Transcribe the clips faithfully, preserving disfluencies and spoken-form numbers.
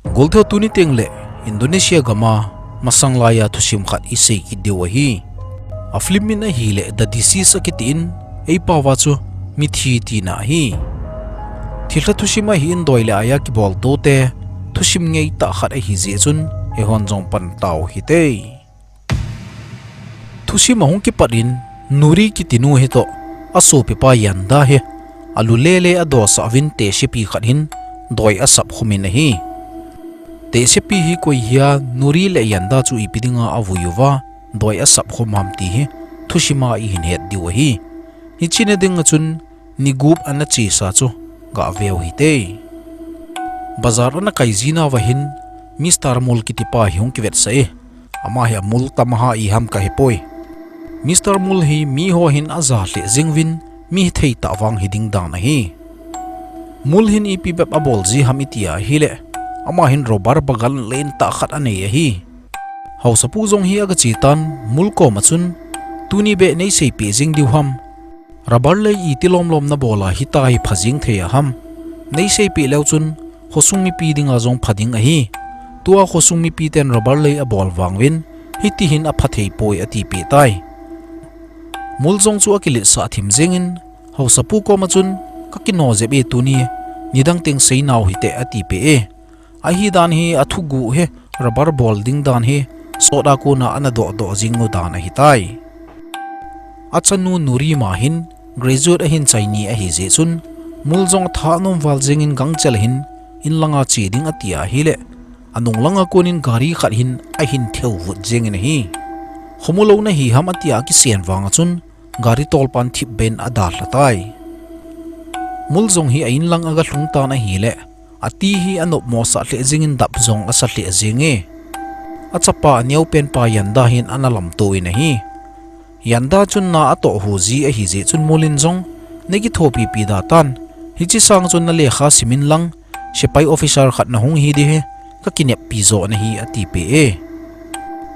Golthe ho, tuni tengle Indonesia gam a masang laiya thusim khat isei kit diu ahi. A film min ahile The Deceased akiti in, eipao va chu mithi tina ahi. Thilha thusim ahin doi le aiya kibol tote thusim ngeitah khat ahi jeh chun eihon jong pan tau hite. Thusim ahung kipat in Nuri kiti nu hitoh asopipa Yanda hi alu lele adosah uvin tehsepi khat hin doi asap khum in ahi. Tehsepi hi koi hia, Nuri le Yanda chu ipi dinga avui uva doi asap khum ham ti hi thusim a ihin het diu ahi. Hiche na dinga chun ni gup ana chesa chu gah veu hite. Bazar ana kai jinauva hin Mister Mul kitipa hi hung kivetsah e. Ama hi amul tam a ha iham kahepoi. Mister Mul hi miho hin aja lheh jeng uvin, mi hithei tah vang hiding dan ahi. Mul hin ipi bep abol ji ham iti ahile, ama hin rubber bagan lentah khat anei ahi. Haosapu jong hi aga che tan, Mul koma chun, tuni beh neiseipeh jeng diu ham. Rubber lei iti lomlom nabol a hitia hi pha jeng thei a ham. Neiseipeh leu chun, khosung mipi dinga jong pha ding ahi. Tua khosung mipiten rubber lei abol vang uvin, hiti hin apha thei poi atipeh tai. Mul jong chu akiletsah thim jengin, haosapu koma chun, kakino jep e tuni, nidang teng seinau hite atipeh e. Ahidan hi athuguh hi, rubber bol ding dan hi, sot a kona ana dohdoh jing u dan ahitai. Achanu Nuri ma hin, graduate ahin chai ni ahi jeh chun, Mul jong atha anom val jengin gangchel hin, in langa che ding ati ahile, anung langa konin gari khat hin ahin theu vut jengin ahi. Khomu louna hi ham atia akisen vanga chun, gari tolpan thipbeh in adalha tai. Mul jong hi a-in lang aga lhung tan ahile, ati hi anopmo sah lheh jengin dap jong asa lheh jenge. Achapa aneopenpa Yanda hin ana lamto in ahi. Yanda chun na atoh hu ji ahi jeh chun Mul in jong, nakithopipi da tan, hiche sang chun nalekha sim in lang, sepai officer khat nahung hi ding hi, kakineppi joh nahi atipeh e.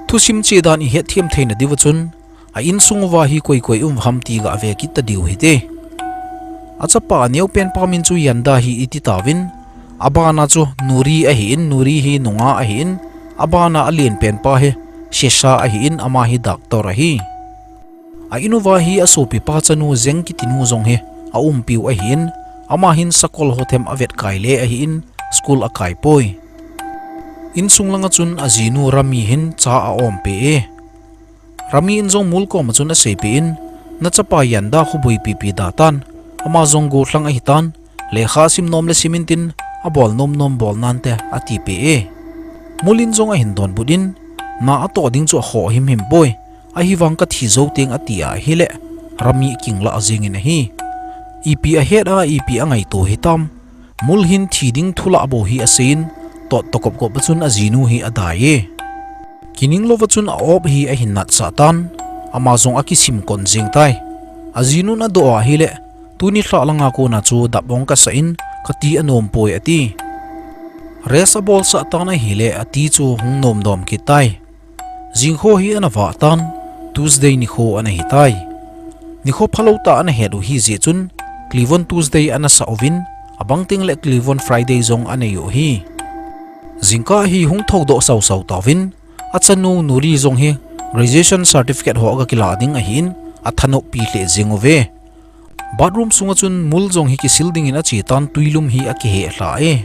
Thusim cheh dan ihet them theina diuva chun, a-insung uva hi koi koi um ham ti gah ve kit ta diu hite. Achapa aneopenpa min chu Yanda hi iti tauvin, abana chu Nuri ahin, Nuri hi nungah ahin, abana alenpenpa hi Sesha ahin, ama hi doctor ahi. A-in uva hi asopipa chanu Zeng kitinu jong hi aumpiu ahin, ama hin sakol ho them avetkai le ahin, school akaipoi. Insung langa chun ajinu Rami hin cha aompeh e. Rami in jong Mul koma chun aseipeh in, nachapa Yanda khu boipipi da tan, ama jong gollhang ahitan, lekha sim nom le sim intin, abol nomnom bol nante atipeh e. Mul in jong ahin donbut in, na atoh ding chu akhoh himhim poi, ahivang kathi jou teng ati ahile, Rami kinglah jengin ahi. Ipi ahet a, ipi angaito hitam. Mul hin thi ding thu lah bou hi aseiyin, tot tokop kop a chun ajinu hi adai e. Kining louva chun a-op hi ahin natsah tan, ama jong akisim kon jeng tai. Ajinun adoh ahile, tuni lhah langa kona chu dap ong kasah in, kati anom poi ati. Rest abolsah tan ahile, ati chu hung nomdom kit tai. Jingkho hi ana vah tan, Tuesday nikho ana hitai. Nikho phalou tah ana het u hijeh chun, Cleavon Tuesday ana sah uvin, abang tengle Cleavon Friday jong anei u ahi. Jingkah hi hung thoudoh sausau tauvin, achanu Nuri jong hi graduation certificate ho aga kilah ding ahin, athanoppi lheh jeng uve. Bathroom sunga chun Mul jong hi kisil dingin ache tan, twilum hi akihehla e.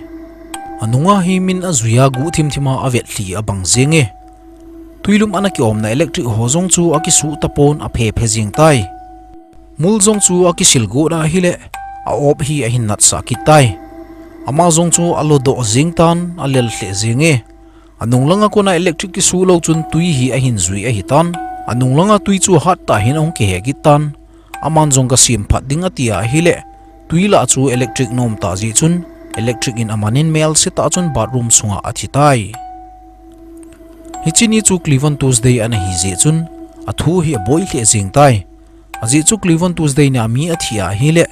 Anunga hi min ajuiya guhthim thima avetlhi abang jenge. Twilum ana kiomna electric ho jong chu akisuh tapon, aphephe jeng tai. Mul jong chu akisil got ahile, a-op hi ahin natsah kit tai. Ama jong chu alodoh jeng tan, alel lheh jenge. Anung langa kona electric kisuh lou chun twi hi ahin jui ahitan. Anung langa twi chu hattah hin ahung kihe kit tan. Aman jong gasem phat ding ati ahile, twi lah chu electric nom tah jeh chun, electric in amanin melse tah chun bathroom sunga athi tai. Hiche ni chu Cleavon Tuesday ana hijeh chun, athu hi aboi lheh jeng tai. Ajeh chu Cleavon Tuesday nia mi athi ahile,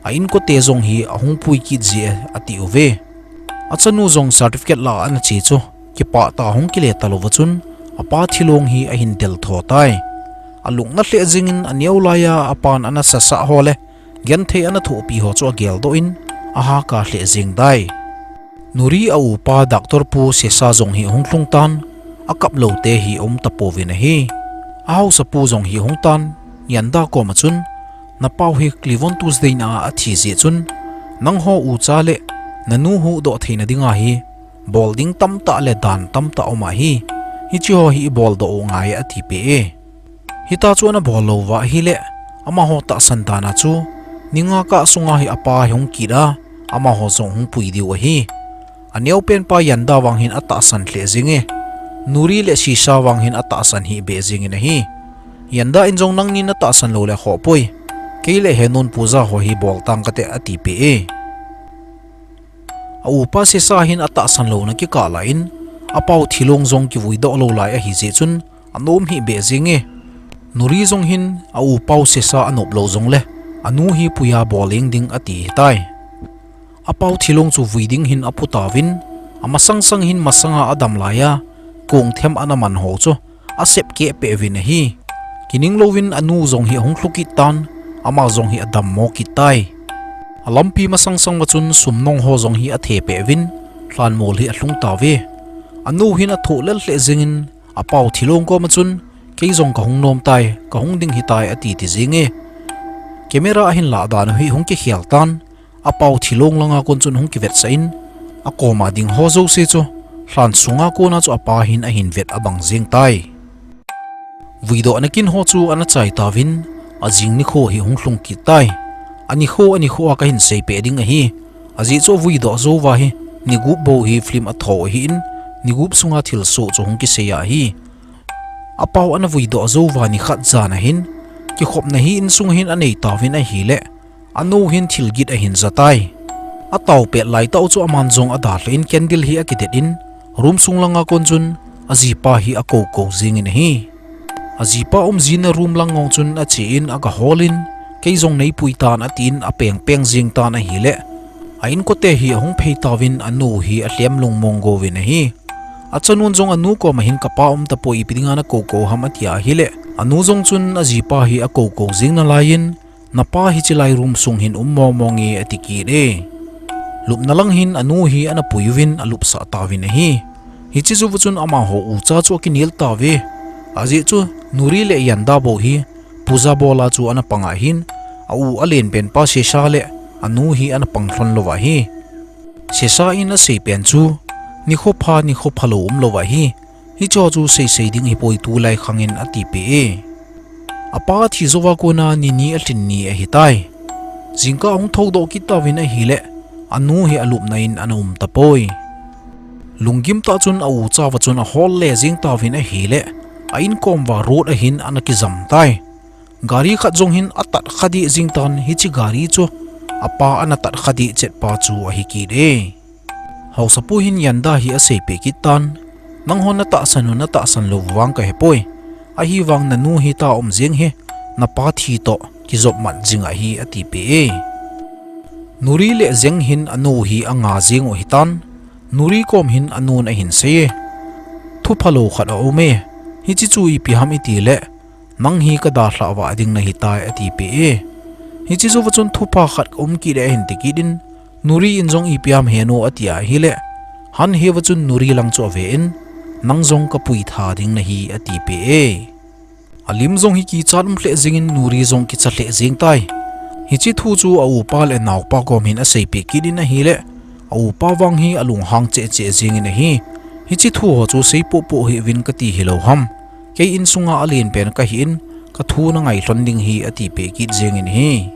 a-inkote jong hi ahung pui kit jeh ati uve. Achanu jong certificate lah ana che chu, kipah tah hung kile talouva chun, apa thilong hi ahin del tho tai. Alungna lheh jengin aneo laiya apan ana sasah ho le, genthei ana thohpi ho chu ageldoh in, ahahkah lheh jeng tai. Nuri a upa Doctor Pu Sesa jong hi ahung lhung tan, akap lou te hi aum tapouvin ahi. Ahaosapu jong hi ahung tan, Yanda koma chun, "Napau hi Kliwon Tuesday nia athi jeh chun, nangho ucha le nanu huhdoh theina dinga hi bol ding tamtah le dan tamtah aum ahi. Hiche ho hi ibol doh u ngai e," atipeh e. Hitia chu ana bol lou uva ahile, amaho tahsan dan a chu, ni nga kah sunga hi apa hi hung kit a, amaho jong hung pui diu ahi. Aneopenpa Yanda vang hin atahsan lheh jenge. Nuri le Sisa vang hin atahsan hih beh jengin ahi. Yanda in jong, "Nangnin natahsan lou le khoh poi. Kei le Henun puja ho hi bol tang kate," atipeh e. A upa Sesa hin atahsan louna kikah lah in, apau Thilong jong kivui doh lou lai ahi jeh chun, anom hih beh jenge. Nuri jong hin a upau Sesa anop lou jongle, anu hi puiya bol leng ding ati hitai. Apau Thilong chu vui ding hin apu tauvin, amasang sang hin masanga adam laiya, kong them ana man ho chu asep keh peh uvin ahi. Kining louvin anu jong hi ahung lhu kit tan, ama jong hi adammo kit tai. Alampi masang sang uva chun sum nong ho jong hi athe peh uvin, lhanmol hi alhung tauve. Anu hin athoh lel lheh jengin, apau Thilong koma chun, "Kei jong kahung nom tai, kahung ding hitai," ati ti jenge. Camera ahin lah dan u hi hung kikhel tan, apau Thilong langa kon chun hung kivetsah in, akoma ding ho jouse chu, lhan sunga kona chu apa hin ahin vet abang jeng tai. Vuidohna kin ho chu ana chai tauvin, ajing nikho hi hung lhung kit tai. Anikho, anikho a kahin seipeh ding ahi. Ajeh chu avuidoh jou uva hi, ni gup bou hi film atho ahin, ni gup sunga thilsoh chu hung kisei ahi. Apau ana vuidoh jou uva nikhat jan ahin, kikhopna hi insung hin anei tauvin ahile, anu hin thil git ahin ja tai. Atao pet laitah u chu aman jong adalhan candle hi akidet in, room sung langa kon chun ajipa hi akou kou jengin ahi. Ajipa umjina room lang ngong chun ache in agahol in, "Kei jong neipui tan," atin apeng peng jeng tan ahile, a inkote hi ahung phei tauvin anu hi alhem lungmong gouvin ahi. Achanun jong anu koma hin, "Kapa um tapoi, ipi dinga nakou kou ham?" ati ahile, anu jong chun ajipa hi akou kou jeng nalaiyin, "Napa hiche lai room sung hin um mong mong e," ati kit e. Lupna lang hin anu hi ana pui uvin alupsah tauvin ahi. Hiche jou uva chun amaho ucha chu akinel tauve. Ajeh chu Nuri le Yanda bou hi puja bola chu ana pang ahin, a u alenpenpa Sesa le anu hi ana pang lhon lou ahi. Sesa in asei pen chu, "Nikho pha, nikho phalou umlou ahi. Hicheho chu seisei ding hipoi tulai khangin," atipeh e. Apa athi jouva kona ni ni alhin ni ahitai. Jingkah ahung thoudoh kit tauvin ahile, anu hi alupna in ana um tapoi. Lunggim tah chun a ucha uva chun ahol le jeng tauvin ahile, a inkom uva road ahin ana kijam tai. Gari khat jong hin atat kha deh jeng tan, hiche gari chu apa ana tat kha deh chet pa chu ahi kit e. Haosapu hin Yanda hi aseipeh kit tan, "Nanghon natahsan u natahsan lou u vang kahepoi. Ahivang nanu hitia um jeng hi, napa thi toh kijop mat jing ahi," atipeh e. Nuri le Jeng hin anu hi anga jeng u ahitan, Nuri kom hin anun ahin sei e, "Thu phalou khat aum e, hiche chu ipi ham itile, nang hi kadalhah vah ding nahitai," atipeh e. Hiche jou uva chun, "Thupha khat kaum kit e," ahin ti kit in, Nuri in jong, "Ipi ham henu?" ati ahile, hanhe uva chun Nuri lang chu ave in, "Nang jong kapui tha ding nahi," atipeh e. Alim jong hi kichat um lheh jengin Nuri jong kicha lheh jeng tai. Hiche thu chu a upa le naopa kom hin aseipeh kit in ahile, a upa vang hi alunghang cheh cheh jengin ahi. "Hiche thu ho chu seipoh poh hih uvin kati hilou ham. Kei insunga alenpen kahin, kathu nangai lhon ding ahi," atipeh kit jengin ahi.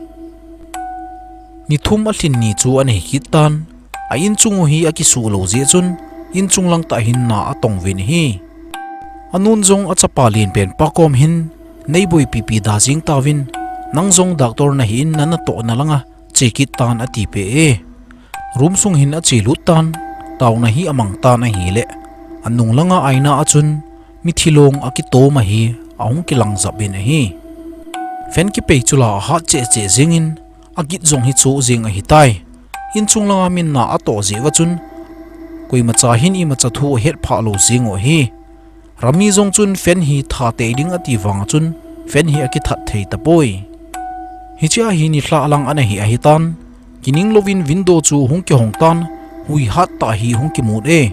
Ni thum alhin ni chu ana hi kit tan, a inchung u hi akisuh lou jeh chun, inchung lang tah hin na atong uvin ahi. Anun jong achapa lenpenpa kom hin, "Neiboipipi da jeng tauvin, nang jong doctor nahin, nanatohna langa che kit tan," atipeh e. Room sung hin achelut tan, taona hi amang tan ahile, anung langa aina a chun, mithi long akitom ahi, ahung kilang jap in ahi. Fan kipei chu la ahat cheh cheh jengin, agit jong hi chu jeng ahitai. Inchung langa min na atoh jeh uva chun, koimacha hin imacha thu ahet phah lou jeng u ahi. Rami jong chun fan hi that tei ding ati vang chun, fan hi akithat thei tapoi. Hichea hi nilhah lang ana hi ahitan, kining louvin window chu hung kihong tan, Hui hat tah hi hung kimut e.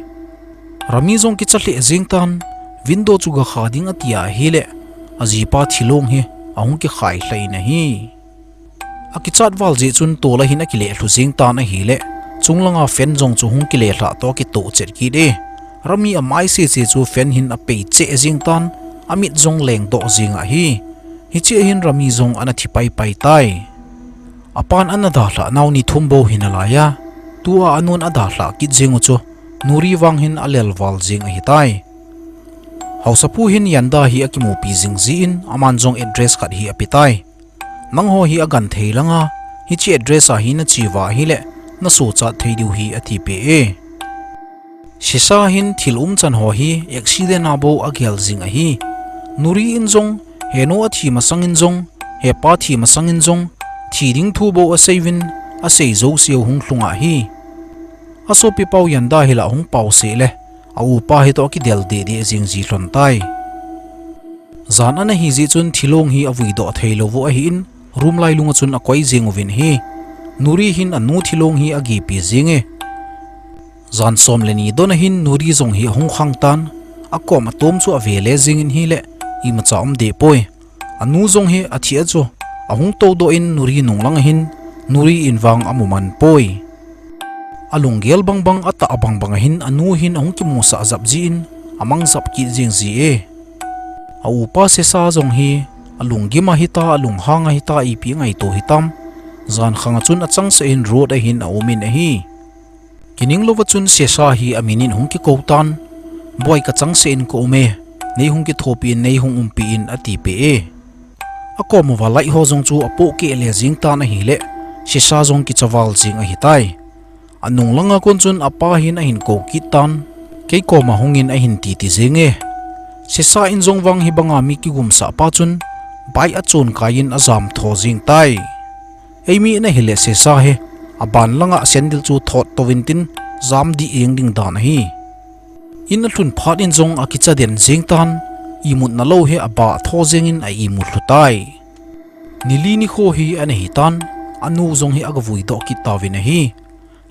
Rami jong kicha lheh jeng tan, window chu gakha ding ati ahile, ajipa thilong hi ahung kikhai lhah in ahi. Akichat val jeh chun tol a hin akile lhu jeng tan ahile, chunglanga fan jong chu hung kile lhah toh akitoh chet kit e. Rami amai sese chu fan hin apei cheh jeng tan, amit jong lengdoh jeng ahi. Hiche a hin Rami jong ana thi paipai tai. Apan ana dalhah nau ni thum bou hi nalai a, tua anun adalhah kit jeng u chu, Nuri vang hin alelval jeng ahitai. Haosapu hin Yanda hi akimupi jing jeh in, aman jong address khat hi apetai. Nangho hi agenthei langa, hiche address a hi nache uva ahile, nasochat thei diu hi atipeh e. Sesa hin thil umchan ho hi accident a bou agel jing ahi. Nuri in jong, henu athi masang in jong, hepa thi masang in jong, thi ding thu bou asei uvin, asei jouseu hung lhung ahi. Asopipau Yanda hi la hung paose le, aupa hitoh akidel deh deh jing ji lhon tai. Jan ana hi jeh chun thilong hi avuidoh thei lou u ahin, room lailung a chun akoi jeng uvin ahi. Nuri hin anu thilong hi agipi jeng e. Jan som le ni don a hin Nuri jong hi ahung khang tan, akom atom chu avele jeng in ahile, imacha um deh poi. Anu jong hi athi a chu, ahung toudoh in Nuri nunglang a hin, Nuri in vang amu man poi. Alunggel bangbang atah bangbang a hin anu hin ahung kimusah jap jeh in, amang jap kit jeng ji e. Aupa Sesa jong hi, alunggim ahita, alunghang ahita, ipi angaito hitam. Jan khang a chun achangseh in road a hin aum in ahi. Kining louva chun Sesa hi amin in hung kikou tan, Boi, kachangseh in kaum e, nei hung kithopi in, nei hung umpi in atipeh e. Akom uva light ho jong chu apohkeh le jeng tan ahile, Sesa jong kicha val jeng ahitai. Anunglang a kon chun apa hin ahin kou kit tan, kei koma hung in ahin titi jeng e. Sesa in jong vang hibanga mi kigumsah pa chun, bike achon kai in ajam tho jeng tai. Eimi in ahile Sesa hi, aban langa sandal chu thot tou vin tin, jam dih jeng ding dan ahi. In alhun phat in jong akicha den jeng tan, imutna lou hi abah tho jeng in a imut lhu tai. Ni li nikho hi ana hitan, anu jong hi agavuidoh kit tauvin ahi.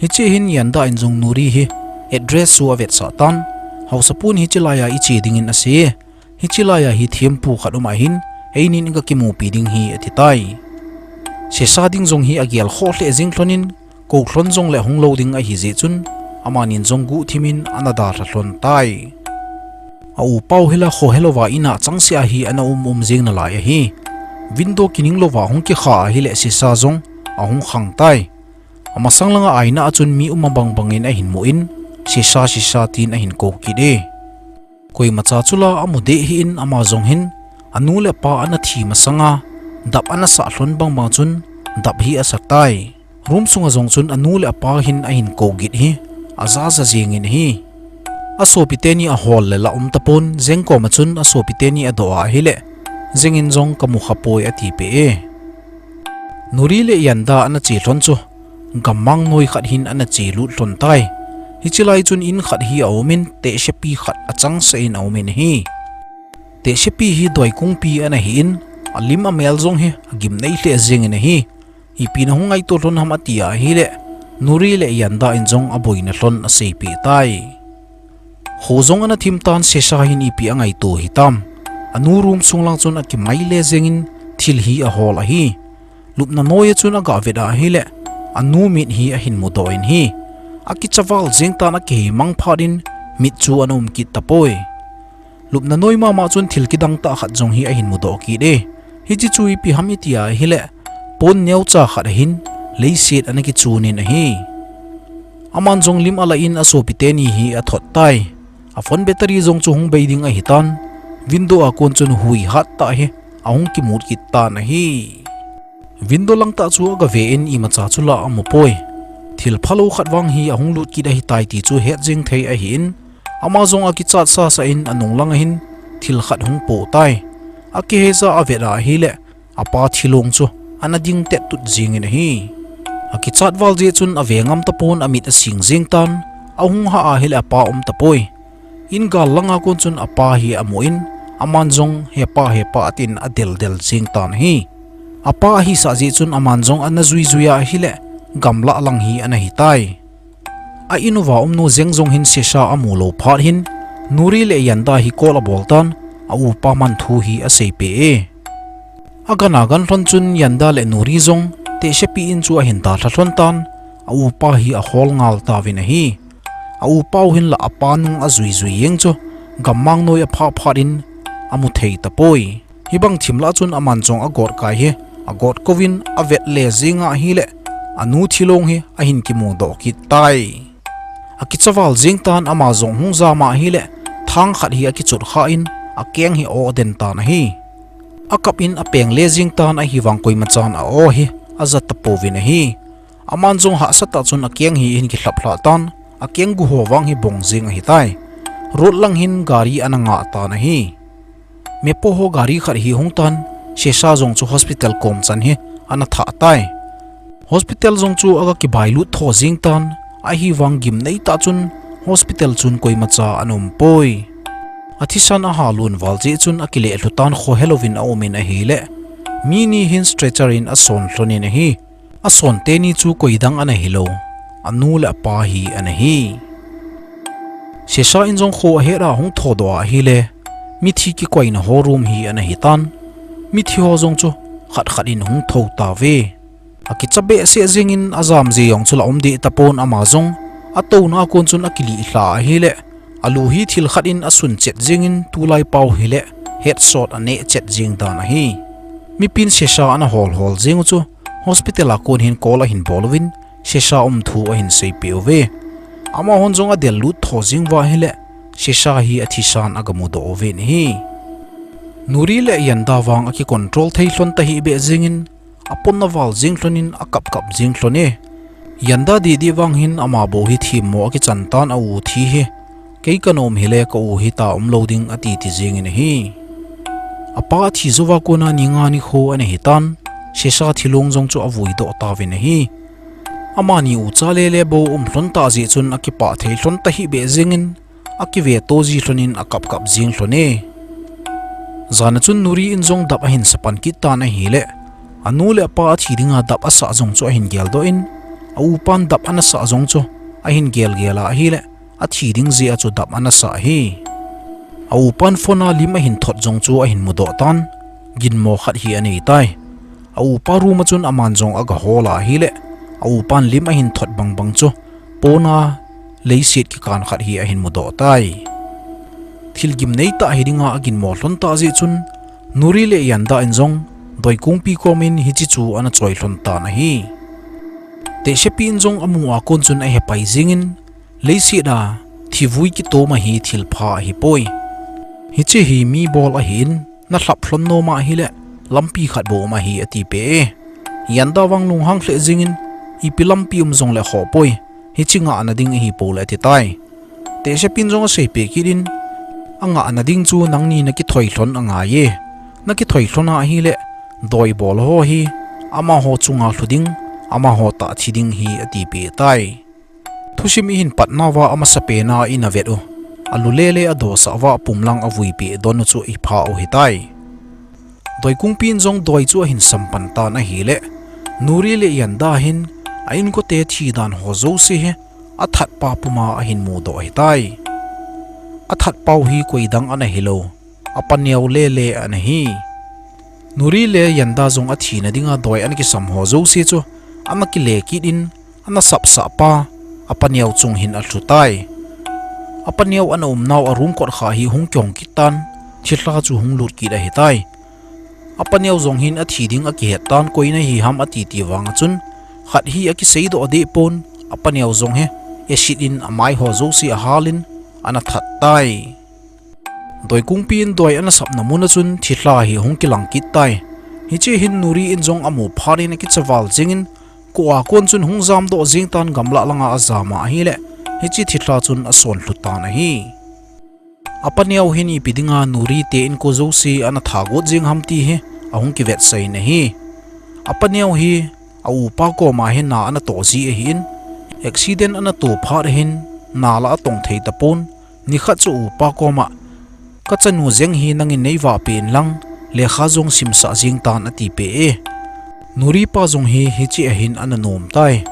Hiche hin Yanda in jong Nuri hi address chu avetsah tan, haosapun hiche laiya iche dingin asei e. Hiche laiya hi thempu khat um ahin, einin igakimupi ding hi atitai. Sesa ding jong hi agel khoh lheh jeng lhon in, kou lhon jongle hung lou ding ahi jeh chun, amanin jong guhthim in ana dalha lhon tai. Aupau hi la khohelouva in a changseh a hi ana um um jeng nalai ahi. Window kining louva hung kikha ahile Sesa jong ahung khang tai. Amasang langa aina a chun mi um abang bangin ahin mu in, Sesa, Sesa tin ahin kou kit e. Koimacha chu la amu deh hih in ama jong hin, anu le apa ana thi masanga, dap ana sah lhon bang bang chun, dap hi asa tai. Room sunga jong chun anu le apa hin ahin kou git hi, aja ja jeng in ahi. Asopi teni ahol le la um tapon, jeng koma chun asopi teni adoh a ahile, jeng in jong kamu kha poi atipeh e. Nuri le Yanda ana che lhon chu, gammang noi khat hin ana che lut lhon tai. Hiche lai chun in khat hi aum in, tehsepi khat achangseh in aum in ahi. Tehsepi hi doikungpi ana hih in, alim amel jong hi agimnei lheh jeng in ahi. Ipi nahung ngaito lhon ham ati a ahile, Nuri le Yanda in jong aboina lhon aseipeh tai. Kho jong ana thim tan, Sesa hin ipi angaito hitam. Anu room sung lang chun akimai le jeng in thil hi ahol ahi. Lupna noi a chun aga vet a ahile, anu mit hi ahin mudoh in ahi. Akicha val jeng tan, akihei mang phat in mit chu ana um kit tapoi. Lupna noi mama chun thil kidang tah khat jong hi ahin mudoh kit e. Hiche chu ipi ham iti a ahile, pon neocha khat ahin, leiset ana kichun in ahi. Aman jong lim ala in asopi teni hi athot tai. A phone battery jong chu hung bei ding ahitan, window a kon chun hui hat tah hi ahung kimut kit tan ahi. Window lang tah chu aga ve in imacha chu la amu poi. Thil phalou khat vang hi ahung lut kit ahitai ti chu het jeng thei ahi in, ama jong akichat sasa in anung lang ahin thil khat hung po tai. Akihei ja avet a ahile, apa thilong chu ana ding tet tut jeng in ahi. Akichat val jeh chun ave ngam tapon, amit asing jeng tan, ahung hah a ahile apa um tapoi. In gal langa kon chun apa hi amu in, aman jong, "Hepa, hepa," atin adel del jeng tan ahi. Apa ahisah jeh chun aman jong ana jui jui a ahile, gamlah lang hi ana hitai. A in uva umnu Zeng jong hin Sesha amu lou phat hin, Nuri le Yanda hi call abol tan, a upa man thu hi aseipeh e. Agan agan lhon chun Yanda le Nuri jong tehsepi in chu ahin dalha lhon tan, a upa hi ahol ngal tauvin ahi. A upa u hin la apa nung ajui jui jeng chu, gammang noi aphah phat in amu thei tapoi. Hibang thim lah chun aman jong agot kai hi, agot kouvin avet le jeng ahile, anu thilong hi ahin kimudoh kit tai. Akicha val jeng tan, ama jong hung jam ahile, thang khat hi akichut kha in, akeng hi a-o den tan ahi. Akap in apeng le jeng tan, ahivang koima chan a-o hi aja tapouvin ahi. Aman jong hahsa tah chun akeng hi ahin kilhap lhah tan, akeng gu ho vang hi bong jeng ahitai. Road lang hin gari ana ngah tan ahi. Mipo ho gari khat hi hung tan, Sesha jong chu hospital kom chan hi ana thah tai. Hospital jong chu aga kibailut tho jeng tan, ahivang gimnei tah chun hospital chun koima cha ana um poi. Athisan ahalun val jeh chun akileh lhu tan, khohelouvin aumin ahile, mi ni hin stretcher in ason lhonin ahi. Ason teni chu koidang ana hilou, anu le apa hi ana hi. Sesha in jong kho ahet a hung thodoh ahile, mithi kikoina ho room hi ana hitan. Mithi ho jong chu khat khat in hung tho tauve. Akicha behseh jengin ajam je jong chu la um deh tapon, ama jong atouna kon chun akilih lha ahile, alu hi thil khat in asun chet jengin tulai pau hile, hetsot aneh chet jeng dan ahi. Mipin Sesha ana hol hol jeng u chu, hospital a kon hin call ahin bol uvin, Sesha um thu ahin seipeh uve. Amahon jong adel lut tho jeng uva ahile, Sesha hi athisan aga mudoh uvin ahi. Nuri le Yanda vang akicontrol thei lhon tahih beh jengin, aponna val jeng lhonin akap kap jeng lhon e. Yanda didi vang hin ama bou hi themmo akichan tan, a u thi hi, kei kanom hile ka u hita umlou ding ati ti jengin ahi. Apa athi jouva kona ni nga nikho ana hitan, Sesha thilong jong chu avuidoh tauvin ahi. Amani ucha lele bou um lhon tah jeh chun akipah thei lhon tahih beh jengin, akiveto ji lhonin akap kap jeng lhon e. Jana chun Nuri in jong dap ahin sa pan kit tan ahile, anu le apa athi dinga dap asah jong chu ahin geldoh in, a upan dap ana sah jong chu ahin gelgel a ahile, athi ding jeh a chu dap ana sah ahi. A upan phone a lim ahin thot jong chu ahin mudoh tan, ginmo khat hi anei tai. A upa room a chun aman jong aga hol ahile, a upan lim ahin thot bangbang chu, pona leiset kikan khat hi ahin mudoh tai. Thil gimnei tah hidinga aginmo lhon tah jeh chun, Nuri le Yanda in jong Doikungpi komin hiche chu ana choi lhon tan ahi. Tehsepi in jong amu a kon chun ahepai jengin, leiset a thivui kitom ahi thilpha ahipoi. Hiche hi mi bol ahin, nalhap lhon nom ahile, lampi khat bou um ahi atipeh e. Yanda vang lunghang lheh jengin, ipi lampi um jongle khohpoi, hiche ngahna ding ahipou le atitai. Tehsepin jong aseipeh kit in, angahna ding chu nangni nakithoi lhon angai e. Nakithoi lhon ahile, doi bol ho hi, amaho chunga lhu ding, amaho tah thi ding hi atipeh tai. Thusim ihin patnauva amasapen a ina vet u, alu lele adosah uva pumlang avuipeh don u chu ipha u hitai. Doikungpi in jong doi chu ahin sampan tan ahile, Nuri le Yanda hin a inkote thidan ho jouse hi athatpa puma ahin mudoh ahitai. Athatpau hi koidang ana hilou, apaneo lele ana hi. Nuri le Yanda jong athina dinga doi ana kisam ho jouse chu ana kile kit in, ana sapsahpa apaneo chung hin alhutai. Apaneo ana umnau a room kotkha hi hung kihong kit tan, thilha chu hung lut kit ahitai. Apaneo jong hin athi ding akihet tan, koi nahi ham atiti vanga chun, khat hi akiseidoh dehpon, apaneo jong hi acid in amai ho jouse ahal in ana that tai. Doikungpi in doi ana sapna muna chun thilha hi hung kilang kit tai. Hiche hin Nuri in jong amu phat in akicha val jengin, ko a kon chun hung jamdoh jeng tan, gamlah langa ajama ahile, hiche thilha chun ason lhu tan ahi. Apaneo hin ipi dinga Nuri te inko jouse ana thagot jeng ham ti hi ahung kivetsah in ahi. Apaneo hi a upa koma hi na ana toh ji ahin, accident ana toh phat hin na la atong thei tapon, nikhat chu upa koma, kachanu Zeng hi nangin neivahpeh in lang, lekha jong simsah jeng tan atipeh e. Nuri pa jong hi hiche ahin ana nom tai.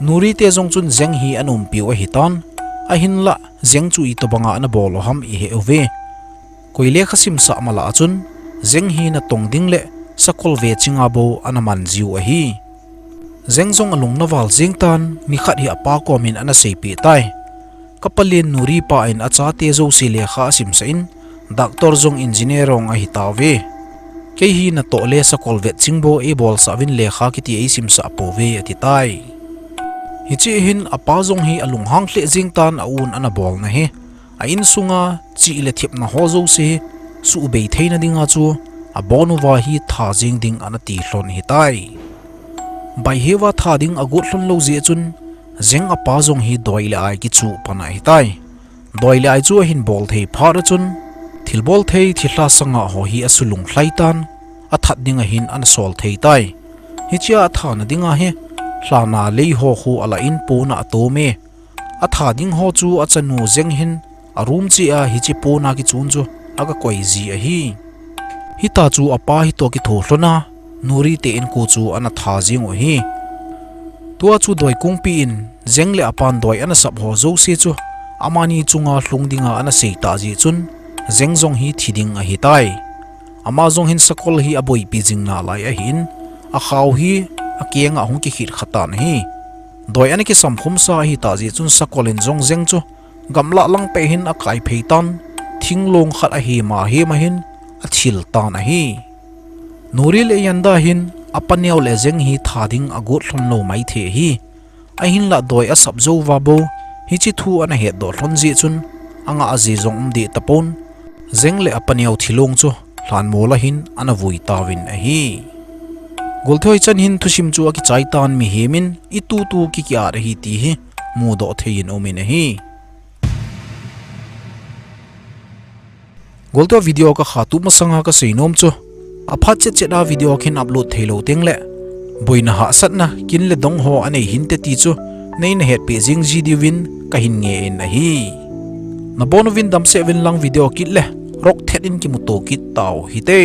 Nuri te jong chun Zeng hi ana umpiu ahitan, ahinlah Zeng chu itobanga ana bol u ham ihet uve. Koi lekha simsah mala chun Zeng hi natong ding le sakol ve chinga bou ana man jiu ahi. Zeng jong alung naval jeng tan, nikhat hi apa komin ana seipeh tai. Ka palen Nuri pa in achate jouse lekha asimsah in, doctor jong engineer jong ahitauve. Kei hi natoh le sakol vet ching bou eibolsah uvin lekha kiti eisimsah pouve ati tai. Hiche hin apa jong hi alunghang lheh jeng tan, a un ana bolna hi a insunga chih le thepna ho jouse hi suhbei theina dinga chu abon uva hi tha jeng ding ana ti lhon ahitai. Baiheuva tha ding agot lhon lou jeh chun Zeng apa jong hi doi le ai kichuh pan ahitai. Doi le ai chu ahin bol thei phat a chun thilbol thei thilha sanga ho hi asulung lhai tan, athat dinga hin ana sol thei tai. Hichea athana dinga hi lhana lei ho khu ala in pona atom e. Atha ding ho chu achanu Zeng hin a room cheh a hiche pona kichun chu aga koi ji ahi. Hita chu apa hitoh kitho lhona Nuri te inko chu ana tha jeng u ahi. Tua chu doi kungpi in Zeng le apan doi ana sap ho jouse chu amani chunga lhung dinga ana seitah jeh chun Zeng jong hi thi ding ahitai. Ama jong hin sakol hi aboipi jing nalai ahin, akhao hi akenga hung kikhit khatan ahi. Doi ana kisam khumsa ahitah jeh chun sakol in jong Zeng chu gamlah lang peh hin akai phei tan, thinglong khat ahema hema hin athil tan ahi. Nuri le Yanda hin apa neo le Zeng hi tha ding agot lhon lou maithei ahi. Ahinlah doi asap jouva bou hiche thu ana hetdoh lhon jeh chun angah ji jong umdeh tapon, Zeng le apa neo thilong chu lhanmol a hin ana vui tauvin ahi. Golthoi chan hin thusim chu akichai tan, mihem in itutu kikiat ahi ti hi mudoh thei in umin ahi. Golto video kakhatup masanga kaseinom chu, aphat chetchet a video kahin upload theilou tengle boina hahsatna kin le dong ho anei hinte ti chu neina hetpeh jing ji diuvin kahin ngen ahi. Nabon uvin damsel uvin lang video kit le rokthet in kimuto kit tau hite.